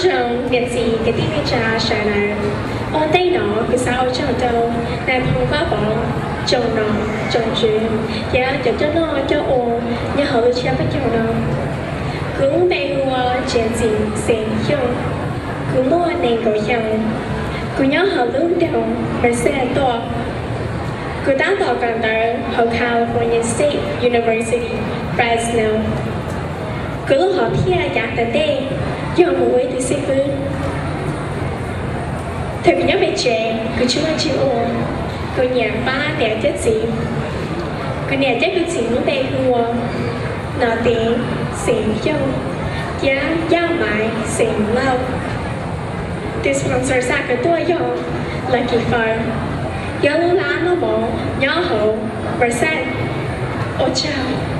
Zoo niam txiv kwv tij neej tsa sawv daws, ua ntej no kuv xav ua tsaug rau nais phoo Vaj Pov, tsoom nom tsoom tswv thiab cov coj noj coj ua nyob hauv lub tshiab peb caug no. Kuv lub npe hu ua Tsev Txiv xeem Xyooj. Kuv muaj nees nkaum xyoo. Kuv nyob hauv lub nroog Merced tuaj. Kuv tab tom kawm ntawv hauv California State University, Fresno. Kuv lub hom phiaj yav tom ntej yog mus ua ib tug xib fwb. Thaum kuv nyob pem tsev kuv tsis muaj dab tsi ua, kuv nyiam pab niam thiab txiv. Kuv niam thiab kuv txiv lub npe hu ua Nom Tev xeem Xyooj thiab Yaj Maiv xeem Lauj. Tus sponsor xa kuv tuaj yog Lucky Farm, yog lub lab noj mov nyob hauv Merced. Ua tsaug.